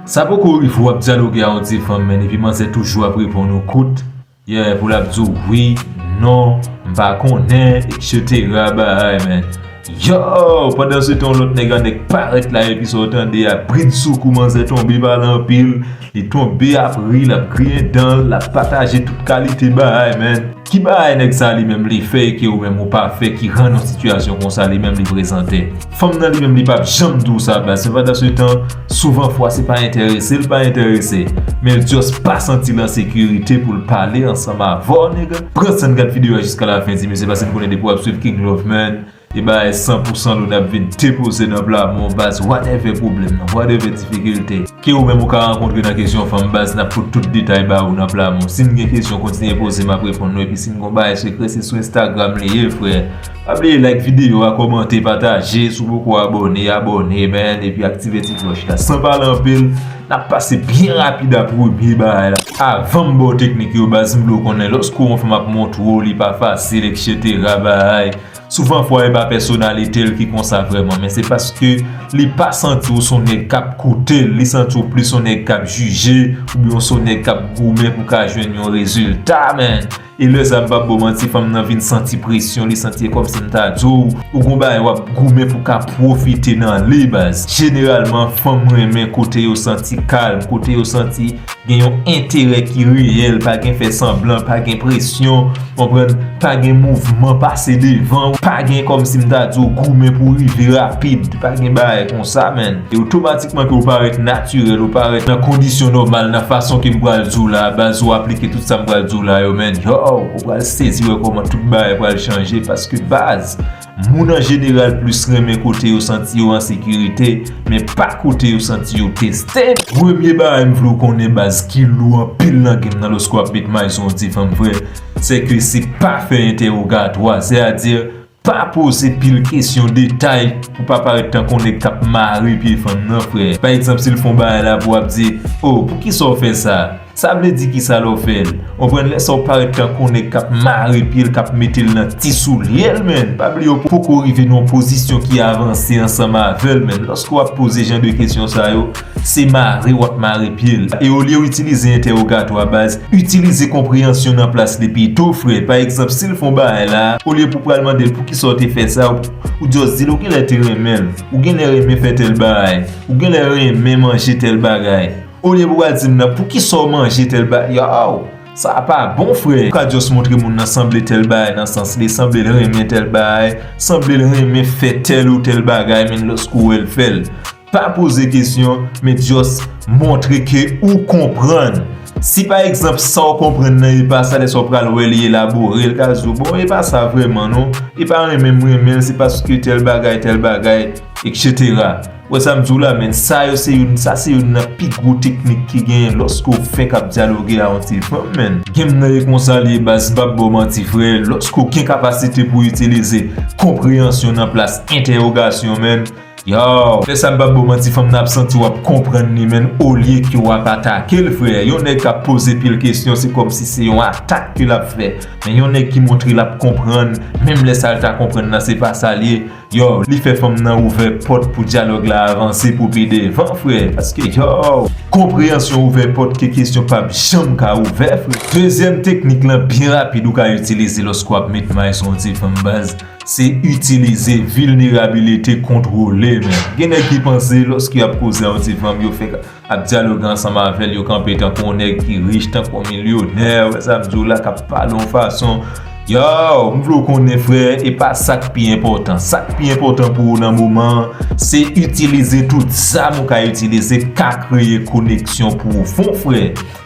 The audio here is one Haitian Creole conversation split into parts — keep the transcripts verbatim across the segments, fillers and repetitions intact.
Sa poko rive w ap dyaloge a yon ti fanm, men epi manzè toujou ap reponn ou kout, yeah, pou l ap di w wi, non, m pa konnen, et cetera, bagay, men. Yo, pandan se tan, yon lòt nèg annèk parèt la, epi sa w tande a, bridsoukou, manzè tonbe pale anpil, li tonbe ap ri, l ap griyen dan l, l ap pataje tout kalite bagay, men. Ki bagay nèg sa li menm li fè e ke ou menm ou pa fè ki rann yon sitiyasyon konsa li menm li prezante? Fanm nan li menm li p ap janm di w sa, baz, men pandan se tan, souvan fwa se pa enterese l pa enterese, men l just pa santi l an sekirite pou l pale ansanm avè w, nèg. Pran san n gad videyo a jiska lafen, ti mesye, paske n konnen depi w ap swiv King Love, man, e bagay san pou san lou n ap vin depoze nan pla men w, baz, whatever pwoblèm nan, whatever difikilte ke ou menm ou ka rankontre nan kesyon fanm, baz, n ap pot tout detay ba ou nan pla men w. Si n gen kesyon, kontinye poze, m ap reponn nou. Epi si n gen yon bagay sekrè, se sou Instagram li ye, frè. Pa bliye like videyo a, kòmante, pataje. Si w poko abòne, abòne, man, epi aktive ti klòch la. San pale anpil, n ap pase byen rapid a premye bagay la. Avan m ba w teknik yo, baz, m vle w konnen, lòske yon fanm ap montre w li pa fasil, et cetera, bagay, souvan fwa e pa pèsonalite l ki konsa vrèman, men se paske li pa santi w se yon nèg k ap koute l, li santi w plis yon nèg k ap jije, oubyen w se yon nèg k ap goumen pou ka jwenn yon rezilta, man. E lè sa, m p ap ba w manti, fanm nan vin santi presyon, li santi e kòmsi m ta di w, ou gon bagay w ap goumen pou ka pwofite nan li, baz. Jeneralman, fanm renmen kote yo santi kalm, kote yo santi gen yon enterè ki reyèl, pa gen fè sanblan, pa gen presyon, konprann, pa gen mouvman pase devan, pa gen kòmsi m ta di w goumen pou rive rapid, pa gen bagay konsa, man. E otomatikman ke w parèt natirèl, ou parèt nan kondisyon nòmal, nan fason ke m pral di w la, baz, ou aplike tout sa m pral di w la yo, man. Yo, ou pral sezi wè kòman tout bagay pral chanje, paske baz, moun an jeneral plis renmen kote yo santi yo an sekirite, men pa kote yo santi yo teste. Premye bagay m vle w konnen, baz, ki lou anpil nan game nan lòske w ap met may sou yon ti fanm, frè, se ke se pa fè entèwogatwa, sètadi pa poze pil kesyon detay pou pa parèt tankou yon nèg k ap mare pye fanm nan, frè. Pa egzanp, si l fè yon bagay la pou w ap di, "O, poukisa w fè sa?" Sa vle di kisa lè w fè l? Konprann, lè sa w parèt tankou yon nèg k ap mare pye l, k ap mete l nan ti soulye l, man. Pa bliye w poko rive nan yon pozisyon ki avanse ansanm avè l, man. Lòske w ap poze jan de kesyon sa yo, se mare w ap mare pye l. E olye w itilize entèwogatwa, baz, itilize konpreyansyon nan plas li pito, frè. Pa egzanp, si l fè yon bagay la, olye pou w pral mande l poukisa w te fè sa, ou, ou just di l ou genlè te renmen l, ou genlè renmen fè tèl bagay, ou genlè renmen manje tèl bagay. Olye pou w al di m nan, poukisa w manje tèl bagay? Yow, sa pa bon, frè. Ou ka just montre moun nan sanble tèl bagay nan sans li, sanble l renmen tèl bagay, sanble l renmen fè tèl ou tèl bagay, men lòske w wè l fè l. Pa poze kesyon, men just montre ke ou konprann. Si pa egzanp, sa w konprann nan e pa sa, lè sa w pral wè li elabore, l ka di w, "Bon, e pa sa vrèman non, e pa renmen m renmen l, se paske tèl bagay, tèl bagay, et cetera." Wè sa m di w la, men sa yo se youn, sa se youn nan pi gwo teknik ki genyen lòske w fenk ap dyaloge a yon ti fanm, man. Game nan e konsa li ye, baz, m p ap ba w manti, frè. Lòske w gen kapasite pou w itilize konpreyansyon nan plas entèwogasyon, man, yow, lè sa m p ap ba w manti, fanm nan ap santi w ap konprann li, man, olye ke w ap atake l, frè. Yon nèg k ap poze pil kesyon, se kòmsi se yon atak ke l ap fè. Men yon nèg ki montre l ap konprann, menm lè sa l ta konprann nan, se pa sa l ye. Yo, li fè fanm nan ouvè pòt pou dyalòg la avanse pou pi devan, frè. Paske, yo, konpreyansyon ouvè pòt ke kesyon p ap janm ka ouvè, frè. Dezyèm teknik lan byen rapid ou ka itilize lòske w ap met may sou yon ti fanm, baz, se itilize vilnerabilite kontwole, men. Gen nèg ki panse lòske y ap koze a yon ti fanm, yo fèk ap dyaloge ansanm avè l, yo kanpe tankou yon nèg ki rich, tankou yon milyonè, wè sa m di w la, k ap pale yon fason. Yo, m vle w konnen, frè, e pa sa k pi enpòtan. Sa k pi enpòtan pou ou nan moman an, se itilize tout zam ou ka itilize, ka kreye koneksyon pwofon, frè.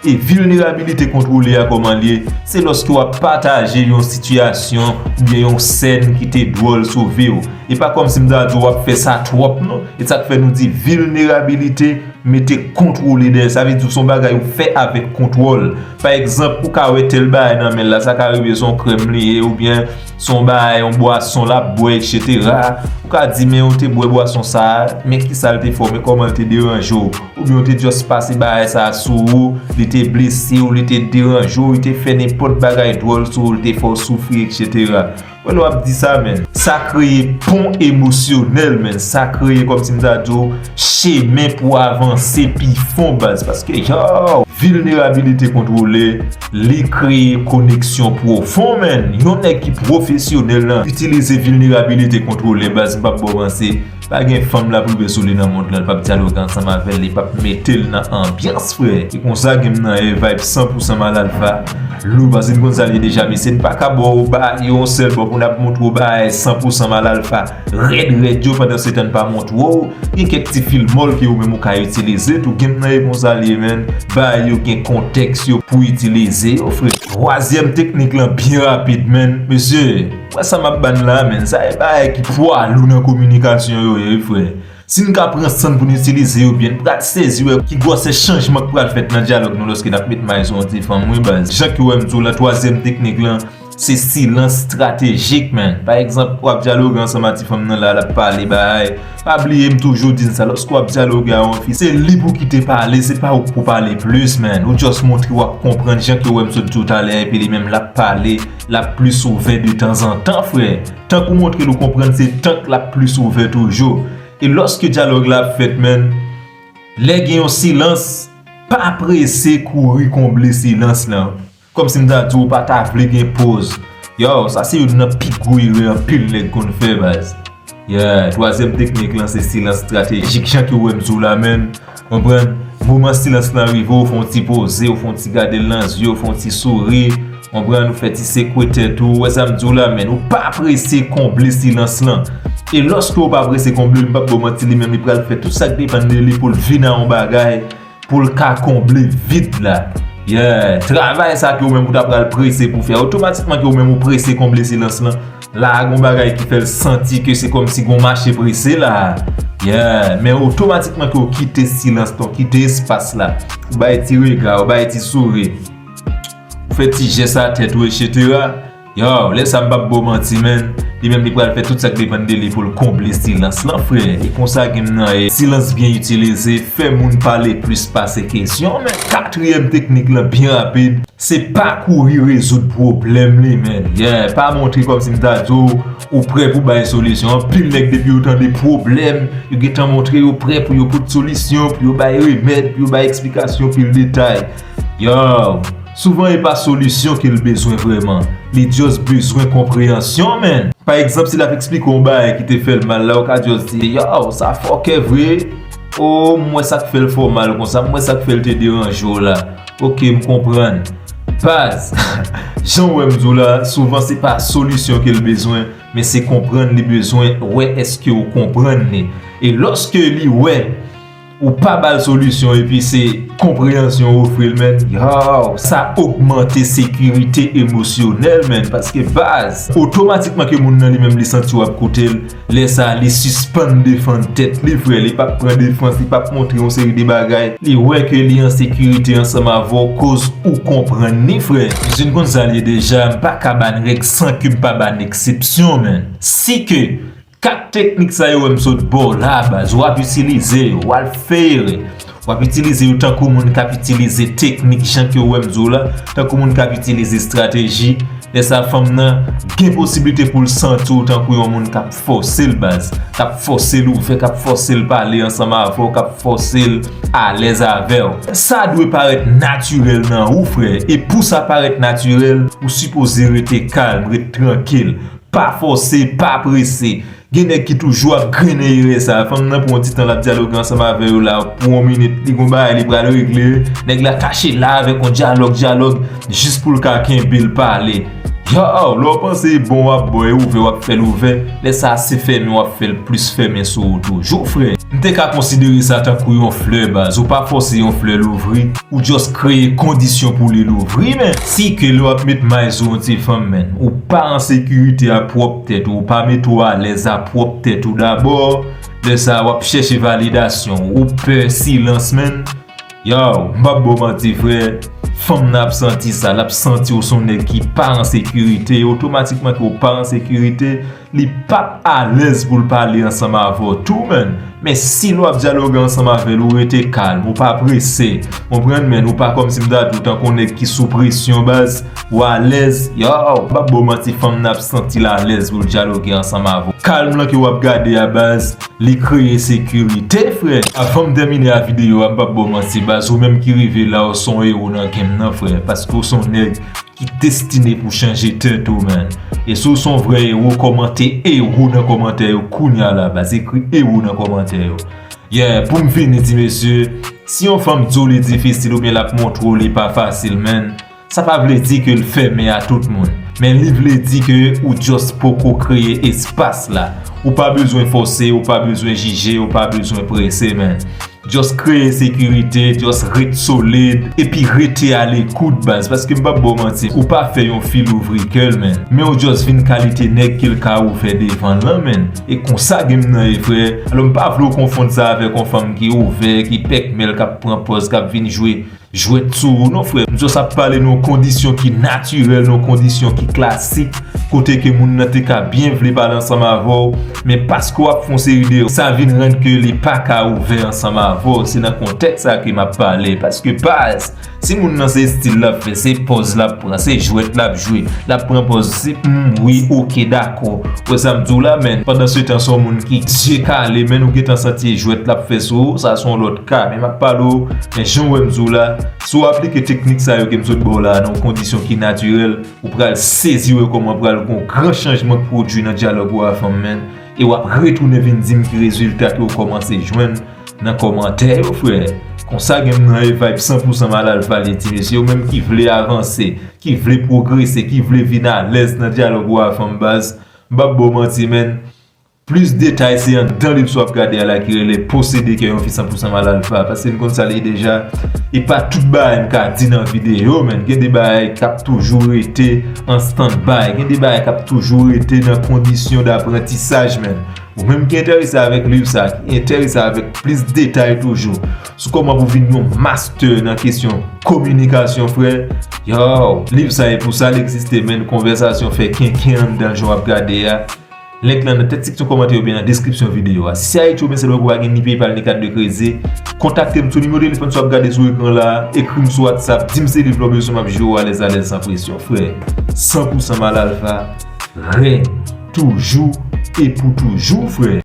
E vilnerabilite kontwole a, kòman l ye? Se lòske w ap pataje yon sitiyasyon oubyen yon sèn ki te dwòl sou vi w. E pa kòmsi m ta di w ap fè sa twòp, non. E sa k fè nou di vilnerabilite mete kontwole dèyè. Sa vle di w se yon bagay ou fè avèk kontwòl. Pa egzanp, ou ka wè tèl bagay nan men l la, sa ka rive se yon krèm li ye, oubyen se yon bagay, yon bwason l ap bwè, et cetera. Ou ka di, "Men ou te bwè bwason sa a, men kisa l te fè w, men kòman l te deranje w?" Oubyen ou te just pase bagay sa a sou ou, li te blese w, li te deranje w, li te fè nenpòt bagay dwòl sou ou, li te fè w soufri, et cetera. Wè lè w ap di sa, menn. Sa kreye pon emosyonèl, menn. Sa kreye, kòmsi m ta di w, chemen pou avanse pi fon, baz. Paske, yo, vilnerabilite kontwole, li kreye koneksyon pwofon, menn. Yon nèg ki pwofesyonèl lan itilize vilnerabilite kontwole, baz, m p ap ba w manti. Pa gen fanm la pou rive sou li nan mond lan, li p ap dyaloge ansanm avè l, li p ap mete l nan anbyans, frè. Se konsa game nan ye, vibe san pou san Mal Alfa. Lou, paske n konn sa l ye deja, mesye, n pa ka ba w ba yon sèl bò pou n ap montre w bagay san pou san Mal Alfa rèd rèd yo, pandan se tan n pa montre w. Gen kèk ti fil mòl ke ou menm ou ka itilize tou. Game nan ye konsa l ye, menn. Bagay yo gen kontèks yo pou itilize yo, frè. Twazyèm teknik lan byen rapid, menn. Mesye, wè sa m ap ba n la, menn. Sa e bagay ki pwa lou nan kominikasyon yo ye, frè. Si n ka pran san n pou n itilize yo byen, n pral sezi wè ki gwosè chanjman k pral fèt nan dyalòg nou lòske n ap met may sou yon ti fanm, wi, baz. Jan ke w wè m di w la, twazyèm teknik lan, se silans estratejik, menn. Pa egzanp, w ap dyaloge ansanm ak ti fanm nan la, l ap pale bagay. Pa bliye, m toujou di n sa, lòske w ap dyaloge a yon fi, se li pou kite pale, se pa ou k pou pale plis, menn. Ou just montre w ap konprann jan ke w wè m sot di w talè a, epi li menm l ap pale, l ap plis ouvè detanzantan, frè. Tank ou montre l ou konprann, se tank l ap plis ouvè toujou. E lòske dyalòg la ap fèt, menn, lè gen yon silans, pa prese kouri konble silans lan. Kòmsi m ta di w pa ta vle gen poz. Yo, sa se youn nan pi gwo erè anpil nèg konn fè, baz. Yeah, twazyèm teknik lan se silans estratejik, jan ke w wè m di w la, menn. Konprann? Moman silans lan rive, w fè yon ti poze, w fè yon ti gade l nan zye, w fè yon ti souri. Konprann? Ou fè ti sekwe tèt ou. Ou wè sa m di w la, menn. Ou pa prese konble silans lan. E lòske w pa prese konble l, m p ap ba w manti, li menm li pral fè tout sa k depann de li pou l vin a yon bagay, pou l ka konble vid la. Yeah. Travay sa ke ou menm ou ta pral prese pou fè. Otomatikman ke ou menm ou prese konble silans lan, la a gon bagay ki fè l santi ke se kòmsi gon mache prese la. Yeah. Men otomatikman ke ou kite silans lan, kite espas la, ou bay ti rega, ou bay ti souri, ou fè ti jès a tèt ou, etsetera. Yo, lè sa m p ap ba w manti, menn. Li menm li pral fè tout sa k depann de li pou l konble silans lan, frè. E konsa game nan ye. Silans byen itilize fè moun pale plis pase kesyon, menn. Katriyèm teknik lan byen rapid, se pa kouri rezoud pwoblèm li, menn. Yeah, pa montre kòmsi m ta di w ou prè pou bay solisyon. Anpil nèg depi yo tande pwoblèm, yo gentan montre yo prè pou yo pote solisyon, pou yo bay remèd, pou yo bay eksplikasyon pil detay. Yo, souvan e pa solisyon ke l bezwen vrèman. Li just bezwen konpreyansyon, menn. Pa egzanp, si l ap eksplike w yon bagay ki te fè l mal la, ou ka just di, yo, sa fòkè vre. O, m wè sa k fè l fè w mal konsa, m wè sa k fè l te deranje w la. Oke, m konprann. Baz, jan w wè m di w la, souvan se pa solisyon ke l bezwen, men se konprann li bezwen, wè èske w konprann li. E lòske li wè ou pa ba l solisyon epi se konpreyansyon ou ofri l, menn, yo, sa ogmante sekirite emosyonèl, menn, paske baz, otomatikman ke moun nan li menm li santi w ap koute l, lè sa a li sispann defann tèt li, frè, li p ap pran defans, li p ap montre yon seri de bagay, li wè ke li an sekirite ansanm avè w koz ou konprann li, frè. Mesye, n konn sa l ye deja, m pa ka ba n règ san ke m pa ba n eksepsyon, menn. Si ke kat teknik sa yo wè m sot ba w la, baz, w ap itilize yo, w al fè erè. W ap itilize yo tankou moun k ap itilize teknik jan ke w wè m di w la, tankou moun k ap itilize estrateji. Lè sa a, fanm nan gen posiblite pou l santi w tankou yon moun k ap fòse l, baz, k ap fòse l ouvè, k ap fòse l pale ansanm avè w, k ap fòse l alèz avè w. Sa dwe parèt natirèl nan ou, frè. E pou sa parèt natirèl, ou sipoze rete kalm, ret trankil. Pa fòse, pa prese. Gen nèg ki toujou ap grennen erè sa. Fanm nan pran yon ti tan l ap dyaloge ansanm avè yo la. Pou yon minit, li gon bagay li pral regle. Nèg la kache la avèk yon dyalòg, dyalòg, jis pou l ka kenbe l pale. Yo, lè w panse e bon w ap ba w, e ouvè w ap fè l ouvè, lè sa a se fèmen w ap fè l plis fèmen sou ou toujou, frè. M te ka konsidere sa tankou yon flè, baz. Ou pa fòse yon flè louvri, ou just kreye kondisyon pou li louvri, men. Si ke lè w ap met may sou yon ti fanm, menn, ou pa an sekirite a pwòp tèt ou, ou pa mete w alèz a pwòp tèt ou dabò, lè sa a w ap chèche validasyon, ou pè silans, menn. Yo, m p ap ba w manti, frè. Fanm nan ap santi sa, l ap santi w se yon nèg ki pa an sekirite, e otomatikman ke w pa an sekirite, Li p ap alèz pou l pale ansanm avè w tou, menn. Men si lè w ap dyaloge ansanm avè l, ou rete kalm, ou pa prese. Konprann, menn, ou pa kòmsi m ta di w tankou yon nèg ki sou presyon, baz, ou alèz. Yow, m p ap ba w manti, fanm nan ap santi l alèz pou l dyaloge ansanm avè w. Kalm lan ke w ap gade a, baz, li kreye sekirite, frè. Avan m tèmine a videyo a, m p ap ba w manti, baz, ou menm ki rive la, ou se yon ewo nan game nan, frè. Paske ou se yon nèg ki destine pou chanje tèt ou, menn. E si w se yon vrè ewo, kòmante ewo nan kòmantè yo kounye a la, baz. Ekri ewo nan kòmantè yo. Yeah, pou m fini, ti mesye, si yon fanm di w li difisil oubyen l ap montre w li pa fasil, menn, sa pa vle di ke l fèmen a tout moun. Men li vle di ke ou just poko kreye espas la. Ou pa bezwen fòse, ou pa bezwen jije, ou pa bezwen prese, menn. Just kreye sekirite, just ret solid, epi rete alekout, baz, paske m p ap ba w manti, ou pa fè yon fi louvri kè l, menn. Men ou just vin kalite nèg ke l ka ouvè devan l lan, menn. E konsa game nan ye, frè. Alò, m pa vle w konfonn sa avèk yon fanm ki ouvè, ki pèkmèl, k ap pran pòz, k ap vin jwe jwèt sou ou, non, frè. M just ap pale nan yon kondisyon ki natirèl, nan yon kondisyon ki klasik, kote ke moun nan te ka byen vle pale ansanm avè w, men paske w ap fè yon seri de sa vin rann ke li pa ka ouvè ansanm avè w. Se nan kontèks sa ke m ap pale, paske baz, si moun nan se estil l ap fè, se pòz l ap pran, se jwèt l ap jwe, l ap pran pòz, se, hmm, wi, oke, dakò. Ou wè sa m di w la, menn. Pandansetan, se yon moun ki zye kale, menn, ou gentan santi e jwèt l ap fè sou ou, sa se yon lòt ka. Men m ap pale w, men jan w wè m di w la, si w aplike teknik sa yo ke m sot ba w la nan yon kondisyon ki natirèl, ou pral sezi wè kòman pral gen yon gran chanjman k pwodui nan dyalòg ou a fanm, menn. E w ap retounen vin di m ki rezilta ke w kòmanse jwenn nan kòmantè yo, frè. Konsa game nan e vibe san pou san Mal Alfa li, ti mesye. Ou menm ki vle avanse, ki vle pwogrese, ki vle vin alèz nan dyalòg ou a fanm, baz, m p ap ba w manti, menn. Plis detay, se anndan live sa w ap gade a la ki rele Posede Kè Yon Fi san pou san Mal Alfa. Paske n konn sa l ye deja. E pa tout bagay m ka di nan videyo, menn. Gen de bagay k ap toujou rete an stand-by. Gen de bagay k ap toujou rete nan kondisyon daprantisaj, menn. Ou menm ki enterese avèk liv sa, ki enterese avèk plis detay toujou sou kòman pou vin yon master nan kesyon kominikasyon, frè, yow, liv sa e pou sa l egziste, menn. Konvèsasyon fè kenken anndan jan w ap gade a. Link lan nan tèt seksyon kòmantè oubyen nan deskripsyon videyo a. Si se Ayiti oubyen se lòt ou pa gen ni PayPal ni kat de kredi, kontakte m sou nimewo telefòn sa w ap gade sou ekran la, ekri m sou WhatsApp, di m se liv la w bezwen, m ap jere w alèz alèz san presyon, frè. San pou san Mal Alfa, rèd, toujou e pou toujou, frè.